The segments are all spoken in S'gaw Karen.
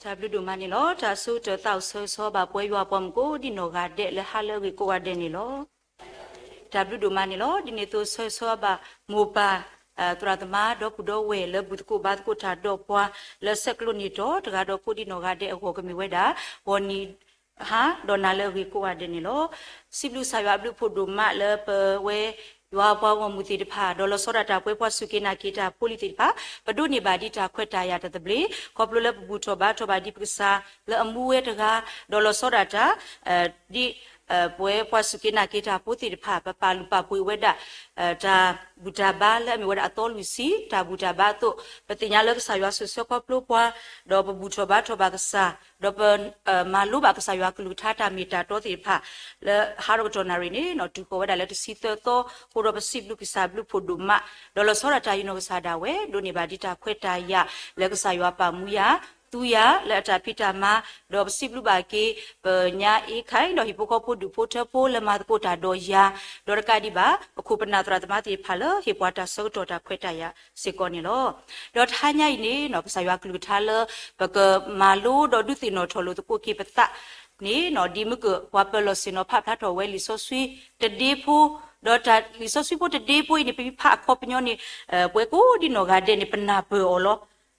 တၢ်ဘျုးဒိၣ်မးန့ၣ်လီၤ. တၢ်ဆၢကတီၢ်သးအိၣ်ဆၢဂ့ၤဆၢဝါဘၣ်ပဝဲယွၤအပှၤမုၣ်ကိးဒံနီၢ်ဂၤဒဲးလၢဟါလၢအဂ့ၤကိးဂၤဒဲးန့ၣ်လီၤ. တၢ်ဘျုးဒိၣ်မးန့ၣ်လီၤ. ဒ်န့ၣ်အသိးဆၢဂ့ၤဆၢဝါဘၣ်မိၢ်ပၢ် သရၣ်သမါဒီပုၢ်ဒီဝဲၢ်လၢဘူၣ်သကိးဘါသကိးတၢ်ဒီးပှၤ လၢဆဲးကျိးန့ၢ်တီၤတဂၤဒီးကိးဒံနီၢ်ဂၤဒဲးအဂီၢ် ကမ့ၢ်ဝဲဒၣ် ဂီၤနံၤဟါဒီးနၤလၢအဂ့ၤကိးဂၤဒဲးန့ၣ်လီၤ. စံးဘျုးကစၢ်ယွၤအဘျုးအဖှိၣ်ဒိၣ်မးလၢပဝဲ ယွၤအပှၤဂီၢ်မုၢ်သ့ၣ်တဖၣ် ဒီးလီၤဆီဒၣ်တၢ်ပဝဲပှၤစူၢ်က့ၤနာ်က့ၤတၢ်ဖိလံၤသ့ၣ်တဖၣ် ပဒိးန့ၢ်ဘၣ်ဒ်တၢ်ခွဲးတၢ်ယာ်တၢ်သဘျ့ ခီဖျိလၢပဘူၣ်ထီၣ်ဘါထီၣ်ဘၣ်ဒ်ပကစၢ်လၢအမူဝဲတဂၤ ဒီးလီၤဆီဒၣ်တၢ် ဒ် ပဝဲပှၤစူၢ်က့ၤနာ်က့ၤတၢ်ဖိသ့ၣ်တဖၣ် ပပာ်လုၢ်ပာ်ပှ့ၤဝဲဒၣ် တၢ်ဘူၣ်တၢ်ဘါလၢအမ့ၢ်ဝဲဒၣ်အသီလွံၢ်ဆံ တၢ်ဘူၣ်တၢ်ဘါအသိး ပသ့ၣ်ညါလၢကစၢ်ယွၤဆိၣ်ဆၢခီဖျိပှၤ ဒီးပဘူၣ်ထီၣ်ဘါထီၣ်ဘၣ်ကစၢ် ဒီးပ မၤလိဘၣ်ကစၢ်ယွၤအကလုၢ်ကထါတၢ်မ့ၢ်တၢ်တီသ့ၣ်တဖၣ် လၢဟါဒီကတီၢ်နၣ်ရံၣ်န့ၣ် တုၤဃီၤဝဲဒၣ်လၢတဆံသၢသီ အဃိဒီးပစံးဘျုးကစၢ်ဘျုးဖှိၣ်ဒိၣ်မး ဒီးလီၤဆီဒၣ်တၢ်ယနီၢ်ကစၢ်ဒၣ်ဝဲ ဒိးန့ၢ်ဘၣ်ဒ်တၢ်ခွဲးတၢ်ယာ် လၢကစၢ်ယွၤပာ်မူယၤ သူယၤလၢအတၢ်ဖံးတၢ်မၤ ဒီးပစံးဘျုးဘၣ်က့ၤ ပညါအ့ခၢၣ် ဒီးဟံၣ်ဖိဃီဖိဒူၣ်ဖိထၢဖိလၢမၤသကိးတၢ်ဒီးယၤ ဒီးတကးဒံးဘၣ် ပခိၣ်ပနၢ်သရၣ်သမါသ့ၣ်တဖၣ်လၢဟ့ၣ်ပှၤတၢ်ဆၢကတီၢ်တၢ်ခွဲးတၢ်ယာ်စ့ၢ်ကီးန့ၣ်လီၤ. ဒီးတဟါညါအံၤန့ၣ် ကစၢ်ယွၤအကလုၢ်ကထါလၢ ပကမၤလိဒီးဒုးသ့ၣ်နီၣ်ထီၣ်လိာ်သကိးက့ၤပသးန့ၣ် ဒ်မုၢ်ကၢၢ်ပှၤပၢၤလီၢ်ဆ့ၣ်နီၤဖးဖျါထီၣ်ဝဲလံာ်စီဆှံတဒ့ဖိ ဒီးတၢ်လံာ်စီဆှံဖိတဒ့ဖိအံၤန့ၣ် ပမ့ၢ်ဖးအခီပညီန့ၣ် ပဝဲကိးဒံနီၢ်ဂၤဒဲးန့ၣ် ပနၢ်ပၢၢ်အီၤလီၤ.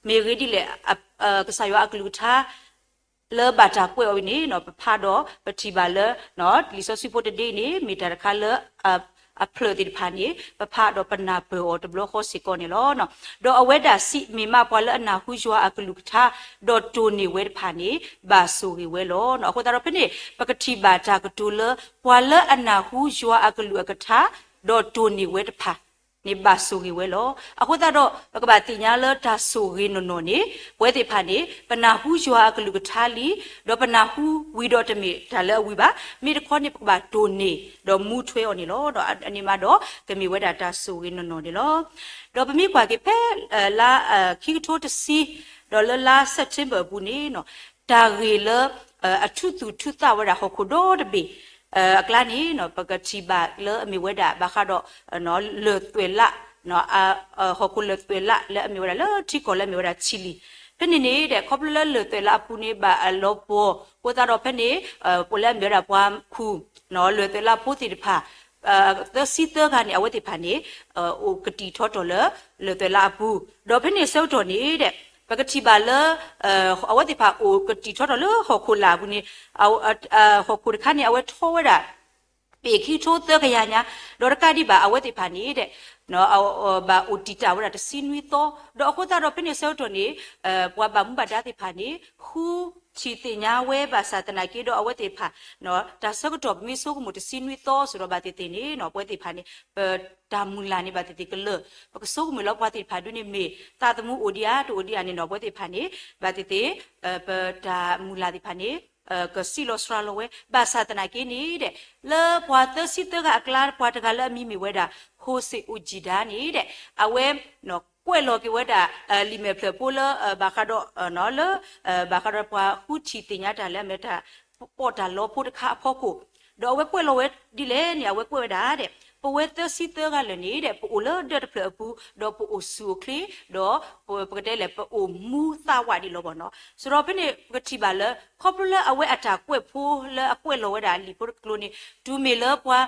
မ့ၢ်ဂ့ၢ်ဒ်လဲၣ် ကစၢ်ယွၤအကလုၢ်ကထါ လၢဘၣ်တၢ်ကွဲးအီၤအံၤန့ၣ် ပဖးဒီးပထံၣ်ဘၣ်လၢ လံာ်စီဆှံဖိတဒ့န့ၣ် မ့ၢ်တၢ်တခါလၢ အဖျၢၣ်သ့ၣ်တဖၣ်န့ၣ် ပဖးဒီးပနၢ်ပၢၢ်အီၤတဘျီဃီစ့ၢ်ကီးန့ၣ်လီၤ. ဒီးအဝဲဒၣ်စံး မ့ၢ်မးပှၤလၢအနၢ်ဟူယွၤအကလုၢ်ကထါ ဒီးတိၢ်န့ၢ်ဝဲတဖၣ်န့ၣ် ဘၣ်ဆိၣ်ဂ့ၤဝဲလီၤ. အဃိသတးဒီးဖဲန့ၣ် ပကထံၣ်ဘၣ်တၢ်ကတိၤလၢ ပှၤလၢအနၢ်ဟူယွၤအကလုၢ်အကထါ ဒီးတိၢ်န့ၢ်ဝဲတဖၣ်န့ၣ် ဘၣ်ဆိၣ်ဂ့ၤဝဲလီၤ. အဃိသတးဒီး ပကဘၣ်သ့ၣ်ညါလၢတၢ်ဆိၣ်ဂ့ၤနီၢ်နီၢ်န့ၣ် ပဝဲသ့ၣ်တဖၣ်န့ၣ် ပနၢ်ဟူယွၤအကလုၢ်ကထါလံ, ဒီးပနၢ်ဟူဝံၤဒီးတမ့ၢ်တၢ်လၢအဝံၤဘၣ်, မ့ၢ်တခီန့ၣ် ပကဘၣ်တိၢ်န့ၢ် ဒီးမူထွဲအီၤန့ၣ်လီၤ. ဒီးအန့ၣ်မးဒီး ကမ့ၢ်ဝဲဒၣ်တၢ်ဆိၣ်ဂ့ၤနီၢ်နီၢ်န့ၣ်လီၤ. ဒီးပမ့ၢ်ကွၢ်က့ၤဖဲ လါ ခံကထိတဆံ ဒီးလၢလါ September အပူၤန့ၣ် တၢ်ဂ့ၢ်လၢ အထူးသူၣ်ထူးသးဝဲဒၣ်ဟီၣ်ခိၣ်ဒီတဘ့ၣ် အကျါန့ၣ် ပကထံၣ်ဘၣ်လၢအမ့ၢ်ဝဲဒၣ် ဘၣ်ဃးဒီး လၢၢ်သွဲၣ်လး ဟီၣ်ခိၣ်လၢၢ်သွဲၣ်လးလၢအမ့ၢ်ဝဲဒၣ်လၢထံကီၢ်လၢအမ့ၢ်ဝဲဒၣ် Chile ဖဲန့ၣ်န့ၣ်ဒီး ခီဖျိလၢလၢၢ်သွဲၣ်လးအပူၤန့ၣ် ဘၣ်အလီၤပှီၢ်အဃိသတးဒီးဖဲန့ၣ် ပှၤလၢအမ့ၢ်ဝဲဒၣ်ပှၤခူၣ် လၢၢ်သွဲၣ်လးဖိသ့ၣ်တဖၣ် သၢဆံသၢဂၤန့ၣ် အဝဲသ့ၣ်တဖၣ်န့ၣ် အိၣ်ကတံာ်ထီထီၣ်လၢ လၢၢ်သွဲၣ်လးအပူၤ, ဒီးဖဲန့ၣ်အဆၢကတီၢ်န့ၣ်ဒီး ပကထံၣ်ဘၣ်လၢ အဝဲသ့ၣ်တဖၣ်အိၣ်ကတံာ်ထီထီၣ်လၢဟီၣ်ခိၣ်လာ်အပူၤန့ၣ် ဟီၣ်ခိၣ်တခါန့ၣ် အဝဲထီဝဲဒၣ် ပ့ၢ်ခံကထိသၢကယၤညါ, ဒီးတကးဒံးဘၣ် အဝဲသ့ၣ်တဖၣ်န့ၣ်ဒီး ဘၣ်အိၣ်တံာ်တာ်ဝဲဒၣ်တဆံနွံသီ, ဒီးအဃိသတးဒီးဖဲန့ၣ်အဆၢကတီၢ်န့ၣ် ပှၤဘၣ်မူဘၣ်ဒါသ့ၣ်တဖၣ်န့ၣ် ဃုထံၣ်သ့ၣ်ညါဝဲဘၣ်ဆၣ်သနာ်က့ဒီးအဝဲသ့ၣ်တဖၣ် တၢ်ဆၢကတီၢ်ပမ့ၢ်ဆိကမိၣ်တဆံနွံသီစ့ၢ်ဒီးဘၣ်သ့ၣ်သ့ၣ်န့ၣ် ပဝဲသ့ၣ်တဖၣ်န့ၣ် ပတၢ်မုၢ်လၢ်န့ၣ်ဘၣ်သ့ၣ်သ့ၣ်ကလၢာ်, ပကဆိကမိၣ်လၢပှၤသ့ၣ်တဖၣ်ဒ်န့ၣ်မ့ၢ် သးသမူအိၣ်ဒံးဧါ တအိၣ်ဒံးဧါန့ၣ်ဒီး ပဝဲသ့ၣ်တဖၣ်န့ၣ် ဘၣ်သ့ၣ်သ့ၣ် ပတၢ်မုၢ်လၢ်သ့ၣ်တဖၣ်န့ၣ် ကစံးလီၤစှၤလီၤဝဲ ဘၣ်ဆၣ်သနာ်က့န့ၣ်ဒီး လၢပှၤသၢဆံသၢဂၤအကျါ ပှၤတဂၤလၢအမံၤမ့ၢ်ဝဲဒၣ် Jose Uchida န့ၣ်ဒီး အဝဲ ကွဲးလီၤက့ၤဝဲဒၣ် လံာ်မဲာ်ဖျၢၣ်ဖိလၢ ဘၣ်ဃးဒီး လၢ ဘၣ်ဃးဒီးပှၤဃုထံၣ်သ့ၣ်ညါတၢ်လၢအမ့ၢ်တၢ် ပီးတၢ်လီဖိတခါအဖီခိၣ်, ဒီးအဝဲကွဲးလီၤဝဲဒ်လဲၣ်န့ၣ် အဝဲကွဲးဝဲဒၣ်ဒီး ပဝဲသၢဆံသၢဂၤလၢာ်န့ၣ်ဒီး ပအိၣ်လၢဒၢးတဖျၢၣ်အပူၤ ဒီးပအိၣ်ဆူၣ်အိၣ်ချ့ ဒီး ပကတဲလဲၣ် ပအိၣ်မူသးဝးဒံးလီၤဘၣ်နီၤ. စးထီၣ်ဖဲန့ၣ် ပကထံၣ်ဘၣ်လၢ ခီဖျိလၢအဝဲအတၢ်ကွဲးဖိလၢအကွဲးလီၤဝဲဒၣ်လံာ်ဖိတကျိၤန့ၣ် တုၤမ့ၢ်လၢပှၤ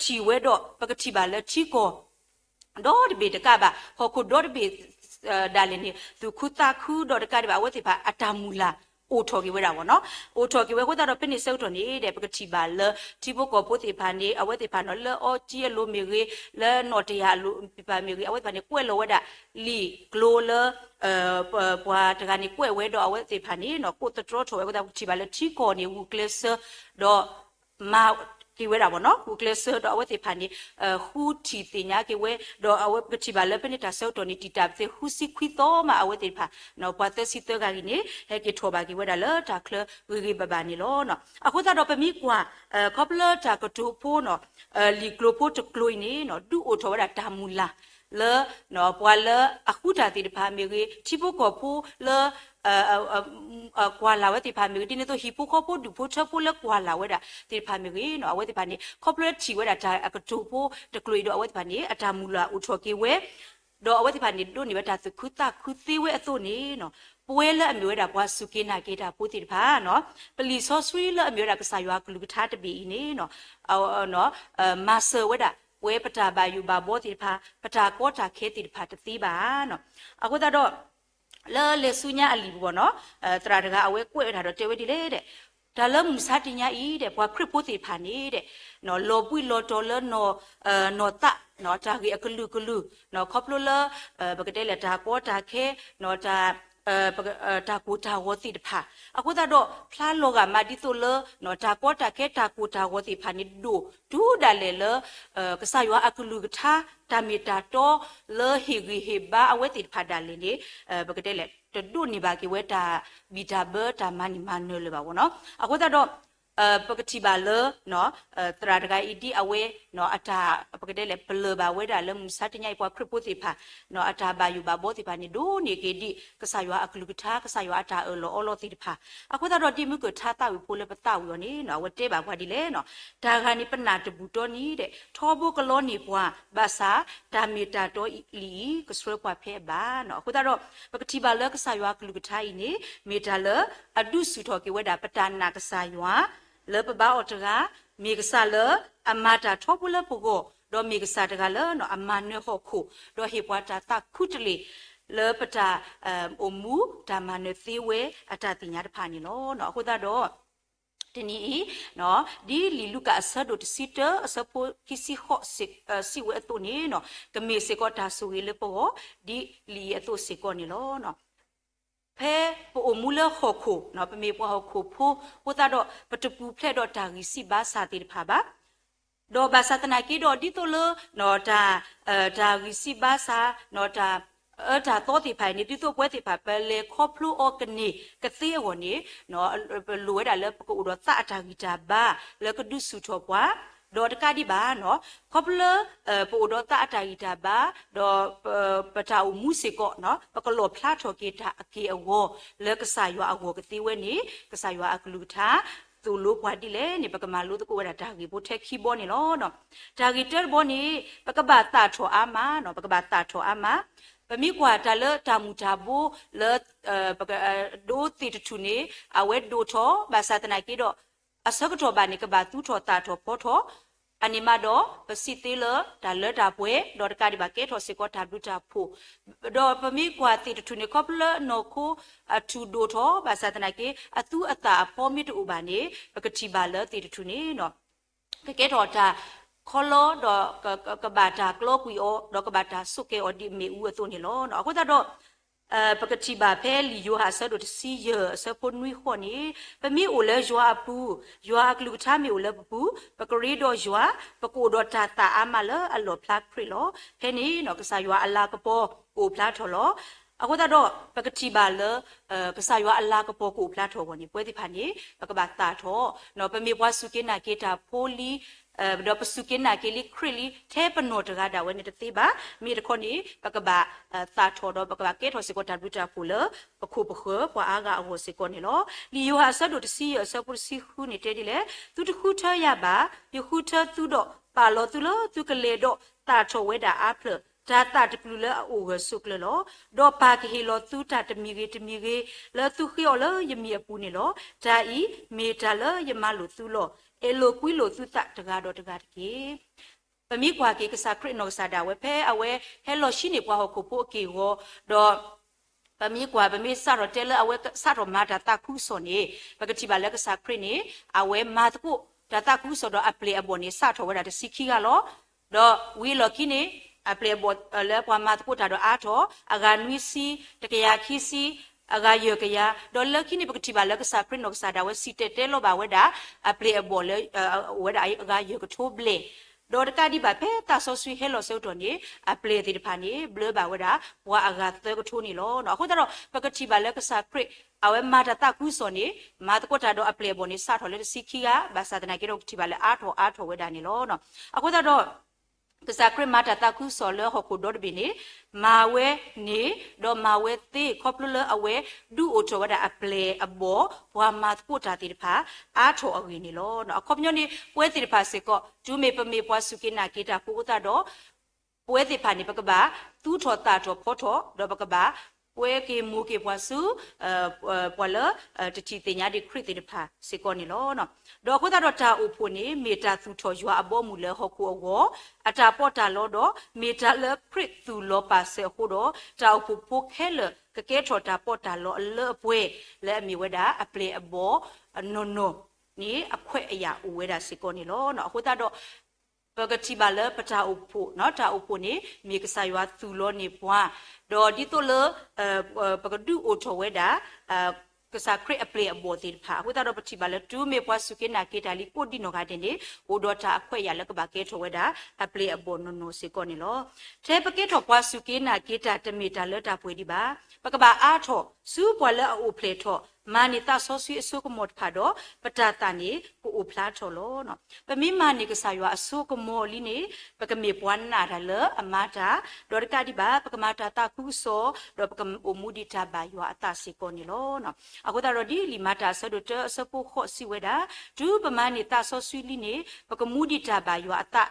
ထံၣ်ဝဲဒီး ပကထံၣ်ဘၣ်လၢထံကီၢ် ဒီတဘ့ၣ်တကးဘၣ် ဟီၣ်ခိၣ်ဒီတဘ့ၣ် ဒၣ်လဲာ်န့ၣ် သူၣ်ခုသးခုဒီးတကးဒံးဘၣ် အဝဲသ့ၣ်တဖၣ်အတၢ်မုၢ်လၢ် အိၣ်ထီၣ်က့ၤဝဲဒၣ်ဘၣ်နီၤ. အိၣ်ထီၣ်က့ၤဝဲအဃိသတးဒီး ဖဲန့ၣ်ဆၢကတီၢ်န့ၣ်ဒီး ပကထံၣ်ဘၣ်လၢ ထံဖိကီၢ်ဖိသ့ၣ်တဖၣ်န့ၣ် အဝဲသ့ၣ်တဖၣ်နီၤ လၢအီကၠံအလိၤမ့ၢ်ဂ့ၤ လၢနီၣ်တယၢ်အလိၤသ့ၣ်တဖၣ်မ့ၢ်ဂ့ၤ အဝဲသ့ၣ်တဖၣ်န့ၣ် ကွဲးလီၤဝဲဒၣ် လံာ်ကျိၤလၢ ပှၤတဂၤန့ၣ်ကွဲးဝဲဒီး အဝဲသ့ၣ်တဖၣ်န့ၣ် ကိးသတြီထီၣ်ဝဲအဃိသတး ပကထံၣ်ဘၣ်လၢထံကီၢ်န့ၣ် ဂုာ်ကျဲးစၢး ဒီး မၤက့ၤဝဲဒၣ်ဘၣ်နီၤ ဂုာ်ကျဲးစၢးဒီးအဝဲသ့ၣ်တဖၣ်န့ၣ် ဃုထံၣ်သ့ၣ်ညါက့ၤဝဲ ဒီးအဝဲပကထံၣ်ဘၣ်လၢဖဲန့ၣ်တၢ်ဆၢကတီၢ်န့ၣ် တံာ်တာ်ပသ့ၣ်ဃုဆံခွံသီမး အဝဲသ့ၣ်တဖၣ် ပှၤသၢဆံသၢဂၤအံၤန့ၣ် ဟဲက့ၤထီၣ်ဘၣ်က့ၤဝဲဒၣ်လၢတၢ်ချၢဂ့ၤဂ့ၤဘၣ်ဘၣ်န့ၣ်လီၤ. အဃိသတးဒီးပမ့ၢ်ကွၢ် ခီဖျိလၢတၢ်ကတိၤဖိနီၤ လံာ်ကျိၤဖိတကျိၤအံၤန့ၣ် ဒုးအိၣ်ထီၣ်ဝဲဒၣ်တၢ်မုၢ်လၢ် လၢ ပှၤလၢအဃုတၢ်သ့ၣ်တဖၣ်မ့ၢ်ဂ့ၤ ထံဖိကီၢ်ဖိလၢ ကွၢ်လၢ်ဝဲသ့ၣ်တဖၣ်မ့ၢ်ဂ့ၤ ဒ်န့ၣ်အသိး ဟံၣ်ဖိဃီဖိဒူၣ်ဖိထၢဖိလၢကွၢ်လၢ်ဝဲဒၣ်သ့ၣ်တဖၣ်မ့ၢ်ဂ့ၤ အဝဲသ့ၣ်တဖၣ်န့ၣ် ခီဖျိလၢထံၣ်ဝဲဒၣ်တၢ်အကတိၤဖိတကျိၤအံၤဒီး အဝဲသ့ၣ်တဖၣ်န့ၣ် အတၢ်မုၢ်လၢ်အိၣ်ထီၣ်က့ၤဝဲ ဒီးအဝဲသ့ၣ်တဖၣ်န့ၣ် ဒိးန့ၢ်ဝဲတၢ်သူၣ်ခုသးခုသ့ဝဲအသိးန့ၣ်နီၤ ပဝဲလၢအမ့ၢ်ဝဲဒၣ်ပှၤစူၢ်က့ၤနာ်က့ၤတၢ်ဖိသ့ၣ်တဖၣ်, ပလံာ်စီဆှံလၢအမ့ၢ်ဝဲဒၣ်ကစၢ်ယွၤအကလုၢ်ကထါတဘ့ၣ်အံၤန့ၣ် မၤစၢၤဝဲဒၣ် ပဝဲပတၢ်ဘၣ်ယိၣ်ဘၣ်ဘီသ့ၣ်တဖၣ်, ပတၢ်ကီတၢ်ခဲသ့ၣ်တဖၣ်တသ့ဘၣ်. အဃိသတးဒီး လၢလဲၤဆူညါအလံာ်ပူၤန့ၣ် သရၣ်တဂၤအဝဲကွဲးဝဲဒၣ်ဒီးတဲဝဲဒ်လဲၣ်ဒီး, တၢ်လၢမုၢ်မဆါတနံၤညါအံၤဒီး ပှၤခရံာ်ဖိသ့ၣ်တဖၣ်န့ၣ်ဒီး လီၤဘှံးလီၤတီၤလၢ နီၢ်သး တၢ်ဂ့ၢ်အကလုာ်ကလုာ် ခီဖျိလၢ ပကတဲလဲၣ်တၢ်ကီတၢ်ခဲ တၢ် တၢ်ကိၢ်တၢ်ဂီၤသ့ၣ်တဖၣ်, အဃိသတးဒီး ဖျါလီၤဂာ်မးဒ်သိးလၢ တၢ်ကီတၢ်ခဲ တၢ်ကိၢ်တၢ်ဂီၤသ့ၣ်တဖၣ်န့ၣ် ဒိၣ်တုၤဒၣ်လဲာ်လၢ ကစၢ်ယွၤအကလုၢ်ကထါ တၢ်မ့ၢ်တၢ်တီလၢဟ့ၣ်ဂံၢ်ဟ့ၣ်ဘါအဝဲသ့ၣ်တဖၣ်ဒၣ်လဲာ်န့ၣ် ပကတဲလဲၣ် တဒိးန့ၢ်ဘၣ်က့ၤဝဲတၢ်ဘံၣ်တၢ်ဘၢ တၢ်မၤန့ၢ်မၤနၢၤလၢၤဘၣ်ဝဲန့ၣ်. အဃိသတးဒီး ပကထံၣ်ဘၣ်လၢ သရၣ်တဂၤအံၤဒ်အဝဲ အတၢ် ပကတဲလဲၣ် ပလၢၢ်ဘၣ်ဝဲဒၣ်လၢမုၢ်မဆါတနံၤညါအံၤ ပှၤခရံာ်ဖိသ့ၣ်တဖၣ် အတၢ်ဘၣ်ယိၣ်ဘၣ်ဘီသ့ၣ်တဖၣ်န့ၣ် ဒိၣ်န့ၢ်က့ၤဒ် ကစၢ်ယွၤအကလုၢ်ကထါ ကစၢ်ယွၤအတၢ်အၢၣ်လီၤအီလီၤသ့ၣ်တဖၣ်. အဃိသတးဒီး ဒ်မုၢ်ကၢၢ်ထါသးဝံၣ်ဖိလၢပသးဝံၣ်အီၤန့ၣ် အဝဲတဲဘၣ်ပှၤဒ်လဲၣ်န့ၣ်, တၢ်ဂၤန့ၣ်ပနာ်တဘူၣ်တီနံၤဒီး ထီဘိကလီန့ၢ်ပှၤ ဘၣ်ဆၣ် တၢ်မ့ၢ်တၢ်တီလံာ်အံၤ ကဆှၢပှၤဖဲအဘၣ်န့ၣ်. အဃိသတးဒီး ပကထံၣ်ဘၣ်လၢကစၢ်ယွၤအကလုၢ်ကထါအံၤန့ၣ် မ့ၢ်တၢ်လၢအဒုးဆူၣ်ထီၣ်က့ၤဝဲဒၣ် ပတၢ်နာ်ကစၢ်ယွၤ လၢပဘါအီၤတဂၤ မ့ၢ်ကစၢ်လၢအမၤတၢ်ထီဘိလၢပဂီၢ်, ဒီးမ့ၢ်ကစၢ်တဂၤလၢအမၤနၢၤဟီၣ်ခိၣ်, ဒီးဟ့ၣ်ပှၤတၢ်သးခူတလ့ၢ် လၢပတၢ် အိၣ်မူတၢ်မၤနၢၤသ့ဝဲအတၢ်သ့ၣ်ညါတဖၣ်န့ၣ်လီၤ. အဃိသတးဒီး တနံၤအံၤ ဒ်လံာ်လူၤကၣ်အဆၢဒိၣ်တဆံတၢ အဆၢဖိခံဆံဃိး စံးဝဲအသိးန့ၣ် ကမ့ၢ်စ့ၢ်ကီးတၢ်ဆိၣ်ဂ့ၤလၢပဂီၢ် ဒ်လံာ်အံၤအသိးစ့ၢ်ကီးန့ၣ်လီၤ. ဖဲပအိၣ်မူလၢဟီၣ်ခိၣ် ပမ့ၢ်ပှၤဟီၣ်ခိၣ်ဖိအဃိသတးဒီး ပတပူၤဖျဲးဒီးတၢ်ဂံၢ်စၢ်ဘါစၢ်သ့ၣ်တဖၣ်ဘၣ်. ဒီးဘၣ်ဆၣ်သနာ်က့ဒီး ဒ်သိးလၢ တၢ် တၢ်ဂံၢ်စၢ်ဘါစၢ် တၢ်အၢတၢ်သီသ့ၣ်တဖၣ်အံၤန့ၣ် ဒ်သိးပဝဲသ့ၣ်တဖၣ် ပလဲၤခီဖျိအီၤကန့ၢ်ကသ့အဂီၢ်န့ၣ် ပလိၣ်ဝဲဒၣ်လၢပကအိၣ်ဒီးသးအတၢ်ဂံၢ်တၢ်ဘါ လၢကဒုးဆူၣ်ထီၣ်ပှၤ, ဒီးတကးဒံးဘၣ် ခီဖျိလၢ ပအိၣ်ဒီးသးအတၢ်ဂံၢ်တၢ်ဘါ ဒီး ပတၢ်အိၣ်မူစ့ၢ်ကီး ပကလီၣ်ဖျါထီၣ်က့ၤတၢ်အက့ၢ်အဂီၤ လၢကစၢ်ယွၤအဂီၢ်ကသ့ဝဲန့ၣ် ကစၢ်ယွၤအကလုၢ်ကထါ သိၣ်လိပှၤဒ်လဲၣ်န့ၣ် ပကမၤလိသကိးဝဲဒၣ်တၢ်ဂ့ၢ်ဖိထဲခံဘီန့ၣ်လီၤ. တၢ်ဂ့ၢ်တၢတဘီန့ၣ် ပကဘၣ်သၣ်ထီၣ်အါမး, ပကဘၣ်သၣ်ထီၣ်အါမး. ပမ့ၢ်ကွၢ်တၢ်လၢတၢ်မူၤတၢ်ဘိလၢ ပက ဒိသ့ၣ်တထူၣ်န့ၣ် အဝဲဒိၣ်ထီၣ် ဘၣ်ဆၣ်သနာ်က့ဒီး အဆၢကတီၢ်ဘၣ်န့ၣ် ကဘၣ်သူထီၣ်သၣ်ထီၣ်ဖီထီၣ်, အန့ၣ်မးဒီး ပစံးသ့လၢတၢ်လၢတၢ်ပှဲၤ ဒီးတကးဒံးဘၣ်ကဲထီၣ်စ့ၢ်ကီးတၢ်ဘျုးတၢ်ဖှိၣ်, ဒီးပမ့ၢ်ကွၢ်သ့ၣ်တထူၣ်န့ၣ် ခီဖျိလၢနီၢ်ခိအထူၣ်ဒိၣ်ထီၣ် ဘၣ်ဆၣ်သနာ်က့ အသူအသၣ်အဖီမ့ၢ်တအိၣ်ဘၣ်န့ၣ် ပကထံၣ်ဘၣ်လၢသ့ၣ်တထူၣ်န့ၣ် ကကဲထီၣ်တၢ်ခီလီဒီး ကဘၣ်တၢ်ကျီကွံာ်အီၤ ဒီးကဘၣ်တၢ်ဆိၣ်ကဲအီၤဒ်မ့ၣ်အူအသိးန့ၣ်လီၤ. အဃိသတးဒီး ပကထံၣ်ဘၣ်ဖဲလံာ်ယိၤဟၣ်အဆၢဒိၣ်တဆံယဲၢ်အဆၢဖိနွံဃိးန့ၣ် ပမ့ၢ်အိၣ်လၢယွၤအပူၤ, ယွၤအကလုၢ်ကထါမ့ၢ်အိၣ်လၢပပူၤ, ပကရ့ဒီးယွၤ, ပကအိၣ်ဒီးတၢ်သၣ်အါမးလၢအလီၣ်ဖျါခရံာ်လီၤ. ဖဲန့ၣ် ကစၢ်ယွၤအလၤကပီၤကအိၣ်ဖျါထီၣ်လီၤ. အဃိသတးဒီး ပကထံၣ်ဘၣ်လၢ ကစၢ်ယွၤအလၤကပီၤကအိၣ်ဖျါထီၣ်အဂီၢ်န့ၣ် ပဝဲသ့ၣ်တဖၣ်န့ၣ် ပကဘၣ်သၣ်ထီၣ်, ပမ့ၢ်ပှၤစူၢ်က့ၤနာ်က့ၤတၢ်ဖိလံ ဒီးပစူၢ်က့ၤနာ်က့ၤလံခရံာ်လံ ထဲပနီၢ်တဂၤဒၣ်ဝဲန့ၣ်တသ့ဘၣ်. မ့ၢ်တခီန့ၣ် ပကဘၣ်သၣ်ထီၣ်ဒီး ပကဘၣ်ကဲထီၣ်စ့ၢ်ကီးတၢ်ဘျုးတၢ်ဖှိၣ်လၢ ပခိၣ်ပဃၢၤပှၤအါဂၤအဂီၢ်စ့ၢ်ကီးန့ၣ်လီၤ. လံာ်ယိၤဟၣ်အဆၢဒိၣ်တဆံယဲၢ်အဆၢဖိတဆံဃုန့ၣ်တဲဒ်လဲၣ်, သုတဃုထၢယၤဘၣ်, ယဃုထၢသုဒီး ပာ်လီၤသုလၢသုကလဲၤဒီးသၣ်ထီၣ်ဝဲဒၣ်အါဖျၢၣ် တၢ်သၣ်တကလုာ်လၢအအိၣ်ဂၢၢ်ဆိးကျၢၤလီၤ. ဒီးပၢ်ကဟ့ၣ်လီၤသုတၢ်တမံၤဂ့ၤတမံၤဂ့ၤ လၢသုဃ့အီၤလၢယမံၤအပူၤန့ၣ်လီၤ. တၢ်အံၤမ့ၢ်တၢ်လၢယမၤလိာ်သုလီၤ. အဲၣ်လိာ်ကွံလိာ်သုသးတဂၤဒီးတဂၤတက့ၢ်. ပမ့ၢ်ကွၢ်က့ၤကစၢ်ခရံာ်နီၢ်ကစၢ်ဒၣ်ဝဲ ဖဲအဝဲဟဲလီၤဆှံန့ၢ်ပှၤဟီၣ်ခိၣ်ဖိအက့ၢ်အဂီၤ, ဒီး ပမ့ၢ်ကွၢ် ပမ့ၢ်စးထီၣ်တဲလၢအဝဲစးထီၣ်မၤတၢ်သးခုကစီၣ်န့ၣ် ပကထံၣ်ဘၣ်လၢကစၢ်ခရံာ်န့ၣ် အဝဲမၤသကိးတၢ်သးခုကစီၣ်ဒီးအပျဲၢ်အဘီၣ်န့ၣ် စးထီၣ်ဝဲဒၣ်တဆံခံဂၤလီၤ. ဒီးဝံၤအလီၢ်ခံန့ၣ် အပျဲၢ်အဘီၣ်လၢပှၤမၤသကိးတၢ်ဒီးအါထီၣ် အဂၤနွံဆံ, တကယၤခံဆံ, အဂၤယဲၢ်ကယၤ, ဒီးလၢခံန့ၣ် ပကထံၣ်ဘၣ်လၢကစၢ်ခရံာ်နီၢ်ကစၢ်ဒၣ်ဝဲစံၣ်တဲၤတဲလီၤဘၣ်ဝဲဒၣ် အပျဲၢ်အဘီၣ်လၢ အိၣ်ဝဲဒၣ်အဂၤယဲၢ်ကထိဘျဲၣ်, ဒီးတကးဒံးဘၣ်ဖဲသးစီဆှံဟဲလီၤဆၢကတီၢ်န့ၣ် အပျဲၢ်သ့ၣ်တဖၣ်န့ၣ် ဘျၢဘၣ်ဝဲဒၣ် ပှၤအဂၤသၢကထိန့ၣ်လီၤ. အဃိသတးဒီး ပကထံၣ်ဘၣ်လၢကစၢ်ခရံာ် အဝဲမၤတၢ်သးခုကစီၣ်န့ၣ် မၤသကိးတၢ်ဒီးအပျဲၢ်အဘီၣ်န့ၣ် စးထီၣ်လၢတဆံခံဂၤ, ဘၣ်ဆၣ်သနာ်က့ဒီး ပကထံၣ်ဘၣ်လၢအါထီၣ်အါထီၣ်ဝဲဒၣ်န့ၣ်လီၤ. အဃိသတးဒီး ကစၢ်ခရံာ်မၤတၢ်သးခုကစီၣ်လၢဟီၣ်ခိၣ်ဒီတဘ့ၣ်န့ၣ် မၤဝဲန့ၣ် ဒီးမၤဝဲသ့ ခီဖျိလၢအဝဲဒုးအိၣ်ထီၣ်ဝဲဒၣ်အပျဲၢ်အဘီၣ် ပှၤမၤသကိးတၢ်သ့ၣ်တဖၣ် အါထီၣ်အဂ့ၢ်န့ၣ်လီၤ. အခီပညီန့ၣ် ပဝဲသ့ၣ်တဖၣ်စ့ၢ်ကီး တုၤမ့ၢ်ပမ့ၢ်ပှၤစူၢ်က့ၤနာ်က့ၤတၢ်ဖိအဃိသတးဒီး ပဝဲသ့ၣ်တဖၣ်န့ၣ် ပကဘၣ်သူထီၣ်သၣ်ထီၣ်ဖီထီၣ် ဒီးပကဘၣ် ကွဲက့ၤမိၢ်က့ၤပှၤဆူ ပှၤလၢ တထံၣ်သ့ၣ်ညါဒံးခရံာ်သ့ၣ်တဖၣ်စ့ၢ်ကီးန့ၣ်လီၤ. ဒီးအဃိသတးဒီးတၢ်အိၣ်ဖှိၣ်န့ၣ် မ့ၢ်တၢ်သူၣ်ထီၣ်ယွၤအဘီအမုၢ်လၢဟီၣ်ခိၣ်အဂီၢ်, အတၢ်ပီးတၢ်လီဒီး မ့ၢ်တၢ်လၢခရံာ်သူၣ်လီၤပာ်စၢၤအဃိဒီး တၢ်အိၣ်ဖှိၣ်ဖိခဲလၢာ် ကကဲထီၣ်တၢ်ပီးတၢ်လီအလၢအပှဲၤ လၢအမ့ၢ်ဝဲဒၣ်အပျဲၢ်အဘီၣ်နီၢ်နီၢ်န့ၣ် အခွဲးအယာ်အိၣ်ဝဲဒၣ်စ့ၢ်ကီးန့ၣ်လီၤ. အဃိသတးဒီး ပကထံၣ်ဘၣ်လၢပတၢ်အိၣ်ဖှိၣ်, တၢ်အိၣ်ဖှိၣ်န့ၣ် မ့ၢ်ကစၢ်ယွၤသူၣ်လီၤန့ၢ်ပှၤ, ဒီးဒ်သိးလၢ ပကဒုးအိၣ်ထီၣ်ဝဲဒၣ် ကစၢ်ခရံာ်အပျဲၢ်အဘီၣ်သ့ၣ်တဖၣ်, အဃိသတးဒီးပထံၣ်ဘၣ်လၢတုၤမ့ၢ်ပှၤစူၢ်က့ၤနာ်က့ၤတၢ်လံကိးဒံနီၢ်ဂၤဒဲးန့ၣ် အိၣ်ဒီးတၢ်အခွဲးအယာ်လၢကဘၣ်ကဲထီၣ်ဝဲဒၣ် အပျဲၢ်အဘီၣ်နီၢ်နီၢ်စ့ၢ်ကီးန့ၣ်လီၤ. ထဲပကဲထီၣ်ပှၤစူၢ်က့ၤနာ်က့ၤတၢ်တမ့ၢ်တၢ်လၢတၢ်ပှဲၤဒံးဘၣ်. ပကဘၣ်အါထီၣ်ဆူပှၤလၢအအိၣ်ဖျဲၣ်ထီၣ် မၤန့ၢ်သးစီဆှံအစိကမီၤတဖၣ်ဒီး ပတၢ်သးန့ၣ် ကအိၣ်ဖျါထီၣ်လီၤ. ပမ့ၢ်မၤန့ၢ်ကစၢ်ယွၤအစိကမီၤလံန့ၣ် ပကမ့ၢ်ပှၤနာ်တၢ်လၢအမၤတၢ်, ဒီးတကးဒံးဘၣ် ပကမၤတၢ်သးခုကစီၣ်, ဒီးပကအိၣ်မူဒံးတၢ်ဘၣ်ယွၤအသးစ့ၢ်ကီးန့ၣ်လီၤ. အဃိသတးဒီးဒ်လံာ်မၤတၢ်အဆၢဒိၣ်တၢအဆၢဖိဃိးစံးဝဲဒၣ်, တုၤပမၤန့ၢ်သးစီဆှံလံန့ၣ် ပကမူဒံးတၢ်ဘၣ်ယွၤအသး,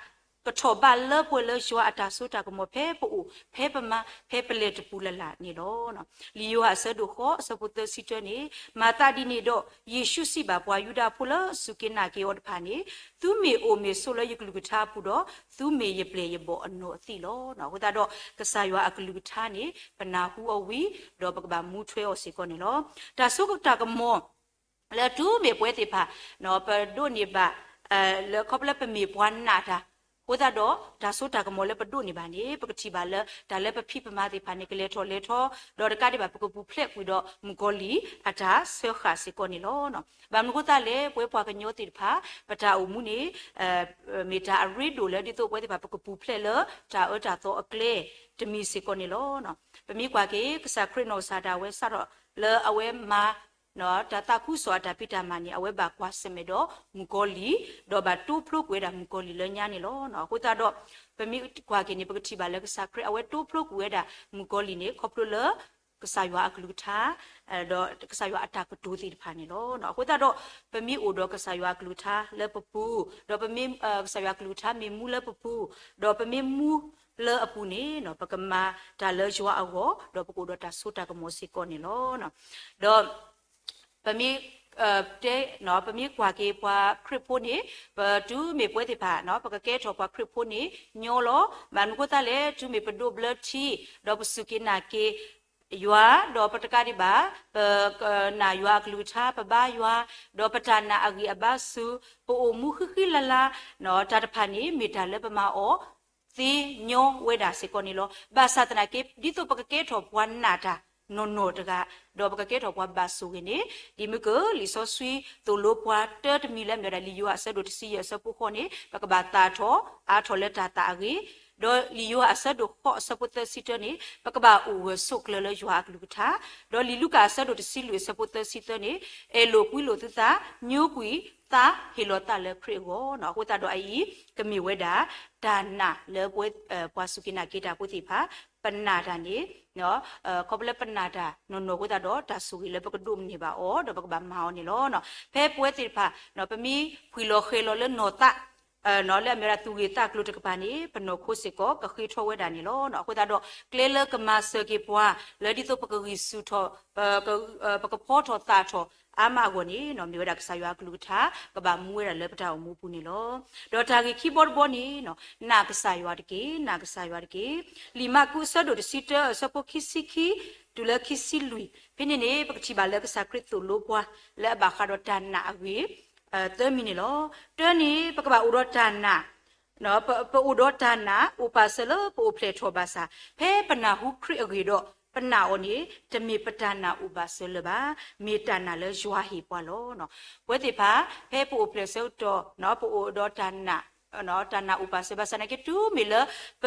ကထီၣ်ဘးလၢပှဲၤလၢယွၤအတၢ်စိတၢ်ကမီၤဖဲပအိၣ်, ဖဲပမၤ, ဖဲပလဲၤတပူၤလၢ်လၢ်န့ၣ်လီၤ. လံာ်ယိၤဟၣ်အဆၢဒိၣ်ဃိးအဆၢဖိသၢဆံတၢန့ၣ်, မၤသးဒ်န့ၣ်ဒီး ယ့ၣ်ၡူးစံးဘၣ်ပှၤယူဒၤဖိလၢစူၢ်က့ၤနာ်က့ၤအီၤတဖၣ်န့ၣ်, သုမ့ၢ်အိၣ်မ့ၢ်ဆိးလၢယကလုၢ်ကထါအပူၤဒီး သုမ့ၢ်ယပျဲၢ်ယဘီၣ်အနီၢ်အသံလီၤ. အဃိသတးဒီး ကစၢ်ယွၤအကလုၢ်ကထါန့ၣ် ပနၢ်ဟူအီၤဝံၤ ဒီးပကဘၣ်မူထွဲအီၤစ့ၢ်ကီးန့ၣ်လီၤ. တၢ်စိတၢ်ကမီၤ လၢတုၤမ့ၢ်ပဝဲသ့ၣ်တဖၣ် ပဒိးန့ၢ်ဘၣ် လၢခီဖျိလၢပမ့ၢ်ပှၤနာ်တၢ်, အဃိသတးဒီး တၢ်စိတၢ်ကမီၤလၢပဒိးန့ၢ်ဘၣ်န့ၣ် ပကထံၣ်ဘၣ်လၢ တၢ်လၢပဖံးပမၤသ့ၣ်တဖၣ်န့ၣ် ကလဲၤထီၣ်လဲၤထီ, ဒီးတကးဒံးဘၣ် ပကပူၤဖျဲးကွံာ်ဒီးမုၣ်ကီၤလံၢ်အတၢ်စၢဃာ်စ့ၢ်ကီးန့ၣ်လီၤ. ဘၣ်မနုၤအဃိသတးလဲၣ်, ပဝဲပှၤကညီသ့ၣ်တဖၣ် ပတၢ်အိၣ်မူန့ၣ် မ့ၢ်တၢ်အရ့ဒိၣ်လၢဒ်သိးပဝဲသ့ၣ်တဖၣ် ပကပူၤဖျဲးလၢတၢ်အၢတၢ်သီအကျဲတမံၤစ့ၢ်ကီးန့ၣ်လီၤ. ပမ့ၢ်ကွၢ်က့ၤ ကစၢ်ခရံာ်နီၢ်ကစၢ်ဒၣ်ဝဲစးထီၣ်လၢအဝဲမၤ တၢ်သးခုကစီၣ်အတၢ်ဖံးတၢ်မၤန့ၣ် အဝဲဘၣ်ကွၢ်ဆၢၣ်မဲာ်ဒီးမုၣ်ကီၤလံၢ်, ဒီးဘၣ်တိဖျိကွံာ်ဝဲဒၣ်မုၣ်ကီၤလံၢ်လၢညါန့ၣ်လီၤ. အဃိသတးဒီး ပမ့ၢ်ကွၢ်က့ၤန့ၣ် ပကထံၣ်ဘၣ်လၢကစၢ်ခရံာ်အဝဲတိဖျိကွံာ်ဝဲဒၣ်မုၣ်ကီၤလံၢ်န့ၣ် ခီဖျိလၢ ကစၢ်ယွၤအကလုၢ်ကထါ ဒီးကစၢ်ယွၤအတၢ်ကတိၤသ့ၣ်တဖၣ်န့ၣ်လီၤ. အဃိသတးဒီး ပမ့ၢ်အိၣ်ဒီးကစၢ်ယွၤအကလုၢ်ကထါလၢပပူၤ, ဒီးပမ့ၢ် ကစၢ်ယွၤအကလုၢ်ကထါမ့ၢ်မူလၢပပူၤ, ဒီးပမ့ၢ်မူလၢအပူၤန့ၣ် ပကမၤတၢ်လၢယွၤအဂီၢ်, ဒီးပကအိၣ်ဒီးတၢ်စိတၢ်ကမီၤစ့ၢ်ကီးန့ၣ်လီၤ. ဒီး ပမ့ၢ် တဲ ပမ့ၢ်ကွၢ်က့ၤပှၤခရံာ်ဖိန့ၣ် ပတုၤမ့ၢ်ပဝဲသ့ၣ်တဖၣ် ပကကဲထီၣ်ပှၤခရံာ်ဖိန့ၣ် ညီလီၤ. ဘၣ်မနုၤအဃိသတးလဲၣ်, တုၤမ့ၢ်ပဒိးဘျၢထံ ဒီးပစူၢ်က့ၤနာ်က့ၤယွၤ, ဒီးပတကးဒံးဘၣ် ပနာ်ယွၤအကလုၢ်ကထါ ပဘါယွၤ, ဒီးပတၢ်နာ်အဂံၢ်အဘါစူၤ, ပအိၣ်မူဃံဃံလၤလၤ တၢ်တဖၣ်န့ၣ် မ့ၢ်တၢ်လၢပမၤအီၤ သ့ညီဝဲဒၣ်စ့ၢ်ကီးန့ၣ်လီၤ. ဘၣ်ဆၣ်သနာ်က့ ဒ်သိးပကကဲထီၣ်ပှၤနာ်တၢ်နီၢ်နီၢ်တဂၤ, ဒီးပကကဲထီၣ်ပှၤဘၣ်ဆိၣ်ဂ့ၤန့ၣ်, ဒ်မ့ၢ်ကလံာ်စီဆှံသိၣ်လိပှၤတၢတမံၤလၢအမ့ၢ်ဝဲဒၣ် လံာ်ယိၤဟၣ်အဆၢဒိၣ်တဆံယဲၢ်အဆၢဖိဃိးန့ၣ် ပကဘၣ်သၣ်ထီၣ် အါထီၣ်လၢတၢ်သးအဂ့ၢ်, ဒီးလံာ်ယိၤဟၣ်အဆၢဒိၣ်ဃိးအဆၢဖိသၢဆံတၢန့ၣ် ပကဘၣ်အိၣ်ဂၢၢ်ဆိးကျၢၤလၢယွၤအကလုၢ်ကထါ, ဒီးလံာ်လူၤကၣ်အဆၢဒိၣ်တဆံလွံၢ်အဆၢဖိသၢဆံသၢန့ၣ် အဲၣ်လိာ်ကွံလိာ်သုသး, ညိကွံာ်သးဟ့ၣ်လီၤသးလၢခရံာ်အဂီၢ်. အဃိသတးဒီးအအံၤ ကမ့ၢ်ဝဲဒၣ် တၢ်နာ်လၢပှၤစူၢ်က့ၤနာ်က့ၤတၢ်ဖိသ့ၣ်တဖၣ် ပနာ်တၢ်န့ၣ် ခီဖျိလၢပနာ်တၢ်နီၢ်နီၢ်အဃိသတးဒီး တၢ်ဆိၣ်ဂ့ၤလၢပကဒိးန့ၢ်ဘၣ်အီၤ ဒီးပကဘၣ်မၤအီၤန့ၣ်လီၤ. ဖဲပဝဲသ့ၣ်တဖၣ် ပမ့ၢ်ဖှံၣ်လီၤဃဲၤလီၤလၢနီၢ်သး လၢအမ့ၢ်ဝဲဒၣ်သူၣ်ဂ့ၤသးကျိၤတကပၤန့ၣ် ပနီၢ်ခိစ့ၢ်ကီး ကဃ့ထီၣ်ဝဲဒၣ်န့ၣ်လီၤ. အဃိသတးဒီး ကျဲလၢကမၤစၢၤက့ၤပှၤ လၢဒ်သိးပကဂံၢ်ဆူၣ်ထီၣ် ပကဖီထီၣ်သၣ်ထီၣ်အါမးအဂီၢ်န့ၣ် မ့ၢ်ဝဲဒၣ်ကစၢ်ယွၤအကလုၢ်ကထါ ကဘၣ်မူဝဲဒၣ်လၢပတၢ်အိၣ်မူအပူၤန့ၣ်လီၤ. ဒီးတၢ်ဂ့ၢ်ခံဘီတဘီန့ၣ် နာ်ကစၢ်ယွၤတက့ၢ်, နာ်ကစၢ်ယွၤတက့ၢ်. လံာ်မၢ်ကူးအဆၢဒိၣ်တဆံတၢအဆၢဖိခံဆံခံ တုၤလၢခံဆံလွံၢ် ဖဲန့ၣ်န့ၣ် ပကထံၣ်ဘၣ်လၢကစၢ်ခရံာ်သိၣ်လိပှၤ လၢအဘၣ်ဃးဒီးတၢ်နာ်အဂ့ၢ် သၢမံၤန့ၣ်လီၤ. တၢန့ၣ် ပကဘၣ်အိၣ်ဒီးတၢ်နာ် ပအိၣ်ဒီးတၢ်နာ်အိၣ်ပာ်စၢၤလၢပအိၣ်ဖျဲၣ်ထီၣ်ဘၣ်ဆၣ် ဖဲပနၢ်ဟူခရံာ်အဂ့ၢ်ဒီး ပနာ်အီၤန့ၣ် တမ့ၢ်ပတၢ်နာ်အိၣ်ဘၣ်စၢၤလၢၤဘၣ်, မ့ၢ်တၢ်နာ်လၢယွၤဟ့ၣ်ပှၤလီၤ. ပဝဲသ့ၣ်တဖၣ် ဖဲပအိၣ်ဖျဲၣ်ဆၢကတီၢ် ပအိၣ်ဒီးတၢ်နာ် တၢ်နာ်အိၣ်ပာ်စၢၤဘၣ်ဆၣ်သနာ်က့ တုၤမ့ၢ်လၢပ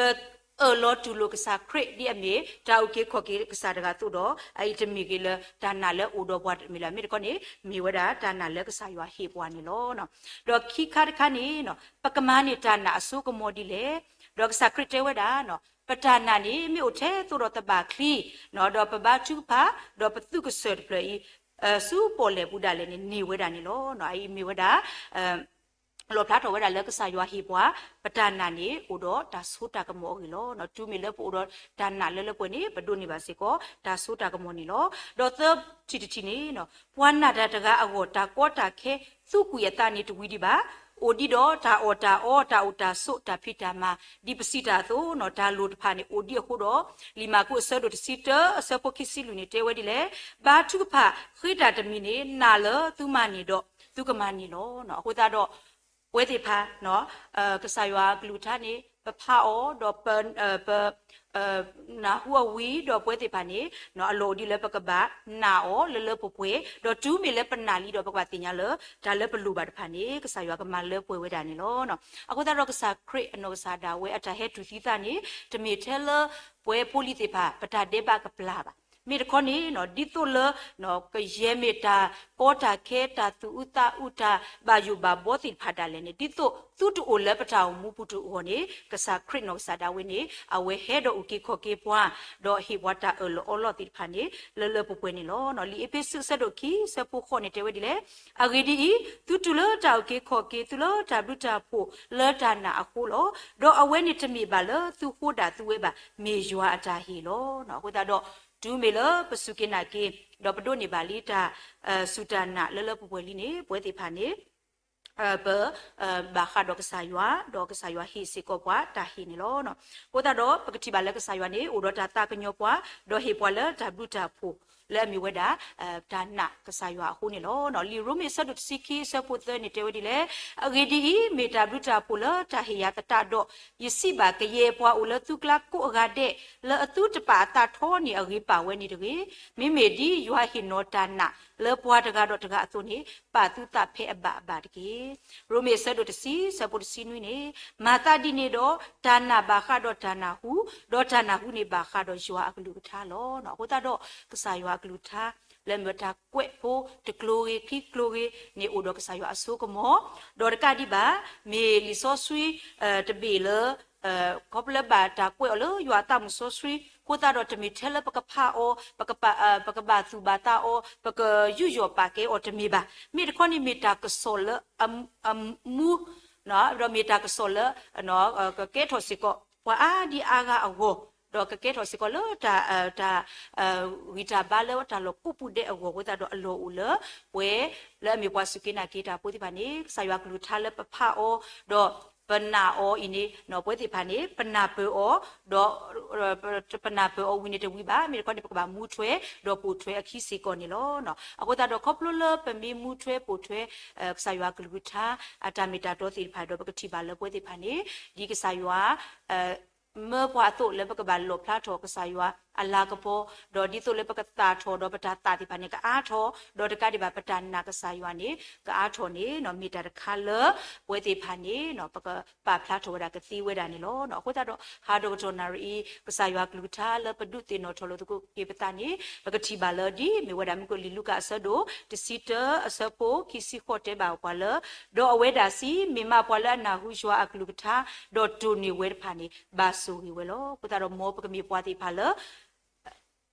အၢၣ်လီၤတူၢ်လိာ်ကစၢ်ခရံာ်ဒ်အမ့ၢ်တၢ်အုၣ်က့ၤခီၣ်က့ၤကစၢ်တဂၤအသိးဒီး အအံၤတမ့ၢ်ဂ့ၤလၢတၢ်နာ်လၢအိၣ်ဒီးပှၤတမ့ၢ်လၢၤ မ့ၢ်တခီန့ၣ် မ့ၢ်ဝဲဒၣ်တၢ်နာ်လၢကစၢ်ယွၤဟ့ၣ်ပှၤန့ၣ်လီၤ. ဒီးခံခါတခါန့ၣ် ပကမၤန့ၢ်တၢ်နာ်အစိကမီၤဒ်လဲၣ်. ဒီးကစၢ်ခရံာ်တဲဝဲဒၣ် ပတၢ်နာ်န့ၣ် မ့ၢ်အိၣ်ထဲသိးဒီးသဘၣ်ချံ ဒီးပဘါထုကဖၣ် ဒီးပသူၣ်ကစၢၢ်တဖျၢၣ်အံၤ ဆူပီၣ်လဲၣ်ပူၤဒၣ်လဲာ်န့ၣ် န့ၢ်ဝဲဒၣ်န့ၣ်လီၤ. အအံၤမ့ၢ်ဝဲဒၣ် လီၣ်ဖျါထီၣ်ဝဲဒၣ်လၢကစၢ်ယွၤဟ့ၣ်ပှၤ ပတၢ်နာ်န့ၣ် အိၣ်ဒီးတၢ်စိတၢ်ကမီၤအဂ့ၢ်လီၤ. တုၤမ့ၢ်လၢပအိၣ်ဒီးတၢ်နာ်လၢလၢပှဲၤပှဲၤန့ၣ် ပဒိးန့ၢ်ဘၣ်စ့ၢ်ကီး တၢ်စိတၢ်ကမီၤန့ၣ်လီၤ. ဒီးသၢထံၣ်တထံၣ်န့ၣ် ပှၤနာ်တၢ်တဂၤအဂီၢ် တၢ်ကီတၢ်ခဲ သူကွံာ်အသးန့ၣ်တဝံၤဒံးဘၣ်. အိၣ်ဒံးဒီးတၢ်အီၣ်တၢ်အီ တၢ်အိၣ်တၢ်ဆိး တၢ်ဖံးတၢ်မၤ ဒ်ပစံးတၢ်အသိး တၢ်လိၣ်တဖၣ်န့ၣ် အိၣ်ဒံးအဃိဒီး လံာ်မၢ်ကူးအဆၢဒိၣ်တဆံတၢ အဆၢဖိခံဆံလွံၢ်န့ၣ် တဲဝဲဒ်လဲၣ်, ဘါထုကဖၣ်ဃ့တၢ်တမံၤန့ၣ် နာ်လၢသုမၤန့ၢ်ဒီး သုကမၤန့ၢ်လီၤ. အဃိသတးဒီး ပဝဲသ့ၣ်တဖၣ် ကစၢ်ယွၤအကလုၢ်ကထါန့ၣ် ပဖးအီၤ ဒီးပ ပ နၢ်ဟူအဝံၤ ဒီးပဝဲသ့ၣ်တဖၣ်န့ၣ် အလီၢ်အိၣ်ဒံးလၢပကဘၣ်နာ်အီၤလၢလၢပှဲၤပှဲၤ, ဒီးတုၤမ့ၢ်လၢပနာ်လံဒီး ပကဘၣ်သ့ၣ်ညါလၢ တၢ်လၢပလိၣ်ဘၣ်တဖၣ်န့ၣ် ကစၢ်ယွၤကမၤလၢပှဲၤဝဲဒၣ်န့ၣ်လီၤ. အဃိသတးဒီးကစၢ်ခရံာ်အနီၢ်ကစၢ်ဒၣ်ဝဲအတၢ်ဟဲတူၢ်သံသးန့ၣ် တမ့ၢ်ထဲလၢပဝဲဖိလံၤသ့ၣ်တဖၣ် ပတၢ်ဒဲးဘးကပျၢ်ဘၣ်. မ့ၢ်တခီန့ၣ် ဒ်သိးလၢ ကယဲၢ်မ့ၢ်တၢ်ကီတၢ်ခဲ တၢ်သူၣ်အုးသးအုး တၢ်ဘၣ်ယိၣ်ဘၣ်ဘှီသ့ၣ်တဖၣ်ဒၣ်လဲာ်န့ၣ် ဒ်သိးသုတအိၣ်လၢပတၢ်အိၣ်မူပူၤတဂီၢ်န့ၣ် ကစၢ်ခရံာ်နီၢ်ကစၢ်ဒၣ်ဝဲန့ၣ် အဝဲဟဲဒီးအုၣ်က့ၤခီၣ်က့ၤပှၤ ဒီးဟ့ၣ်ပှၤတၢ်အၢၣ်လီၤအီလီၤသ့ၣ်တဖၣ်န့ၣ် လၢလၢပှဲၤပှဲၤန့ၣ်လီၤ. လံာ်အ့းဖ့းစူးအဆၢဒိၣ်ခံ အဆၢဖိဃိးန့ၣ် တဲဝဲဒ်လဲၣ်, အဂ့ၢ်ဒ်အံၤ, သုတုၤလၢတၢ်အုၣ်က့ၤခီၣ်က့ၤ သုလၢတၢ်ဘျုးတၢ်ဖှိၣ်လၢတၢ်နာ်အဃိလီၤ. ဒီးအဝဲန့ၣ်တမ့ၢ်ဘၣ်လၢသုဃိဒၣ်သုဝဲဘၣ်, မ့ၢ်ယွၤအတၢ်ဟ့ၣ်လီၤ. အဃိသတးဒီး တုၤမ့ၢ်လၢပစူၢ်က့ၤနာ်က့ၤ ဒီးပဒိးန့ၢ်ဘၣ်လံတၢ် စူၢ်တၢ်နာ်လၢလၢပှဲၤပှဲၤလံန့ၣ် ပဝဲသ့ၣ်တဖၣ်န့ၣ် ပ ဘၣ်ဃးဒီးကစၢ်ယွၤ ဒီးကစၢ်ယွၤဟ့ၣ်စ့ၢ်ကီးပှၤတၢ်ဟ့ၣ်န့ၣ်လီၤ. အဃိသတးဒီး ပကထံၣ်ဘၣ်လၢကစၢ်ယွၤန့ၣ် အိၣ်ဒီးတၢ်သးကညီၤပှၤ ဒီးဟ့ၣ်ပှၤလၢတၢ်ဘျုးတၢ်ဖှိၣ် လၢအမ့ၢ်ဝဲဒၣ် တၢ်နာ်ကစၢ်ယွၤအဃိန့ၣ်လီၤ. လံာ်ရိမ့ၤအဆၢဒိၣ်တဆံခံ အဆၢဖိသၢန့ၣ် တဲဝဲဒ်လဲၣ်, အဂ့ၢ်ဒ်အံၤ, မ့ၢ်တၢ်ဘျုးတၢ်ဖှိၣ်လၢတၢ်ဟ့ၣ်ယၤသတးဒီး, ယစံးဘၣ်ကယဲၢ်ပှၤအိၣ်လၢ သုကျါကိးအဂၤဒဲး လၢအသုတပာ်အသးထီန့ၢ်အဂ့ၤ ပာ်ဝဲန့ၣ်တဂ့ၤ, မ့မ့ၢ်ဒ်ယွၤဟ့ၣ်နီၤတၢ်နာ်လၢပှၤတဂၤဒီးတဂၤအသိးန့ၣ် ပာ်သုသးဖဲအဘၣ်အဘၣ်တက့ၢ်. ရိမ့ၤအဆၢဒိၣ်တဆံ အဆၢဖိတဆံနွံန့ၣ်, မၤသးဒ်န့ၣ်ဒီး တၢ်နာ်ဘၣ်ဃးဒီးတၢ်နၢ်ဟူ, ဒီးတၢ်နၢ်ဟူန့ၣ်ဘၣ်ဃးဒီးယွၤအကလုၢ်ကထါလီၤ. အဃိသတးဒီး ကစၢ်ယွၤအကလုၢ်ကထါ လၢအမ့ၢ်တၢ်ကွဲးဖိတကျိၤဂ့ၤ ခံကျိၤဂ့ၤန့ၣ် အိၣ်ဒီးကစၢ်ယွၤအစိကမီၤ, ဒီးတကးဒံးဘၣ် မ့ၢ်လံာ်စီဆှံ တဘ့ၣ်လၢ ခီဖျိလၢဘၣ်တၢ်ကွဲးအီၤလၢယွၤအသးမုၢ်စီဆှံ အဃိသတးဒီး တမ့ၢ်ထဲလၢပကဖးအီၤ, ပကဘၣ်သူၣ်ဘၣ်သးအီၤ, ပကယူးယီၣ်ပာ်ကဲအီၤတမ့ၢ်ဘၣ်. မ့ၢ်တခီန့ၣ် မ့ၢ်တၢ်ကစီၣ်လၢ အမူ ဒီးမ့ၢ်တၢ်ကစီၣ်လၢ ကကဲထီၣ်စ့ၢ်ကီး ပှၤအါဒံအါဂၤအဂီၢ်, ဒီးကကဲထီၣ်စ့ၢ်ကီးလၢတၢ် တၢ် ဂံၢ်တၢ်ဘါလၢတၢ်လီၢ်ကိးပူၤဒဲးအဂီၢ်အဃိသတးဒီး အလီၢ်အိၣ်လၢ ပဝဲလၢအမ့ၢ်ပှၤစူၢ်က့ၤနာ်က့ၤတၢ်ဖိသ့ၣ်တဖၣ်န့ၣ် ကစၢ်ယွၤကလုၢ်ကထါလၢပဖးအီၤ ဒီးပနာ်အီၤအံၤန့ၣ် ပဝဲသ့ၣ်တဖၣ်န့ၣ် ပနၢ်ပၢၢ်အီၤ ဒီး ပနၢ်ပၢၢ်အီၤဝံၤန့ၣ်တဝံၤဘၣ်. မ့ၢ်တခီန့ၣ် ပကဘၣ်မူထွဲ ဒီးပိာ်ထွဲအခံစ့ၢ်ကီးန့ၣ်လီၤ. အဃိသတးဒီး ခီဖျိလၢပမ့ၢ်မူထွဲပိာ်ထွဲ ကစၢ်ယွၤကလုၢ်ကထါအတၢ်မ့ၢ်တၢ်တီသ့ၣ်တဖၣ်ဒီး ပကထံၣ်ဘၣ်လၢပဝဲသ့ၣ်တဖၣ်န့ၣ် ဒ်ကစၢ်ယွၤ မၢပှၤအသိးလၢပကဘၣ်လီၣ်ဖျါထီၣ်ကစၢ်ယွၤအလၤကပီၤ, ဒီးဒ်သိးလၢပကသၣ်ထီၣ်ဒီးပတၢ်သးသ့ၣ်တဖၣ်န့ၣ် ကအါထီၣ်, ဒီးတကးဒံးဘၣ်ပတၢ်နာ်ကစၢ်ယွၤန့ၣ် ကအါထီၣ်န့ၣ် မ့ၢ်တၢ်တခါလၢ ပဝဲသ့ၣ်တဖၣ်န့ၣ် ပကပာ်ဖျါထီၣ်ဝဲဒၣ်ကသ့ဝဲဒၣ်န့ၣ်လီၤ. အဃိသတးဒီး ဟးဒီးကတီၢ်နၣ်ရံၣ်အံၤ ကစၢ်ယွၤကလုၢ်ကထါလၢပဒုးသ့ၣ်နီၣ်ထီၣ်လိာ်သကိးက့ၤပသးန့ၣ် ပကထံၣ်ဘၣ်လၢဒ်မ့ၢ်ဝဲဒၣ်မူခိၣ်လံာ်လူၤကၣ်အဆၢဒိၣ် တဆံတၢ အဆၢဖိခံဆံဃိးတဲဘၣ်ပှၤလၢ ဒီးအဝဲဒၣ်စံး, မ့ၢ်မးပှၤလၢအနၢ်ဟူယွၤအကလုၢ်ကထါ ဒီးတိၢ်န့ၢ်ဝဲတဖၣ်န့ၣ် ဘၣ်ဆိၣ်ဂ့ၤဝဲလီၤ. အဃိသတးဒီး မ်ပကမ့ၢ်ပှၤသ့ၣ်တဖၣ်လၢ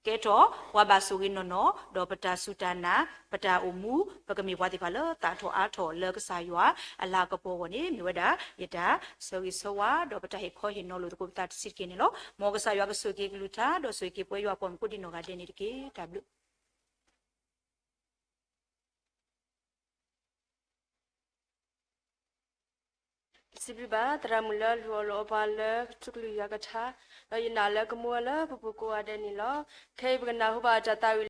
ကဲထီၣ်ပှၤဘၣ်ဆိၣ်ဂ့ၤနီၢ်နီၢ်, ဒီးပတၢ်စူၢ်တၢ်နာ်, ပတၢ်အိၣ်မူ, ပကမ့ၢ်ပှၤသ့ၣ်တဖၣ်လၢသၣ်ထီၣ်အါထီၣ်လၢကစၢ်ယွၤအလၤကပီၤအဂီၢ်န့ၣ် မ့ၢ်ဝဲဒၣ်ယတၢ်ဆၢဂ့ၤဆၢဝါ ဒီးပတၢ်ဟ့ၣ်ခီဟ့ၣ်နီၤလိာ်သကိးပသးတဆံးတက့ၢ်န့ၣ်လီၤ. မ်ကစၢ်ယွၤကဆိၣ်ဂ့ၤက့ၤကလုၢ်ကထါ ဒီးဆိၣ်ဂ့ၤက့ၤပဝဲယွၤအပှၤမုၣ်ဖိဒ်နီၢ်ဂၤဒဲးန့ၣ်တက့ၢ်. တၢ်ဘျုး စံးဘျုးဘၣ်သရၣ်မုၣ်လၢအလူၤအီၤလီၤအီပှၤလၢထူကလုၢ်ယွၤကထါ, ဒီးယနာ်လၢကမူဝဲလၢပပူၤကိးဂၤဒဲးန့ၣ်လီၤ. ခဲအံၤပကနၢ်ဟူဘၣ်တၢ်သးဝံၣ်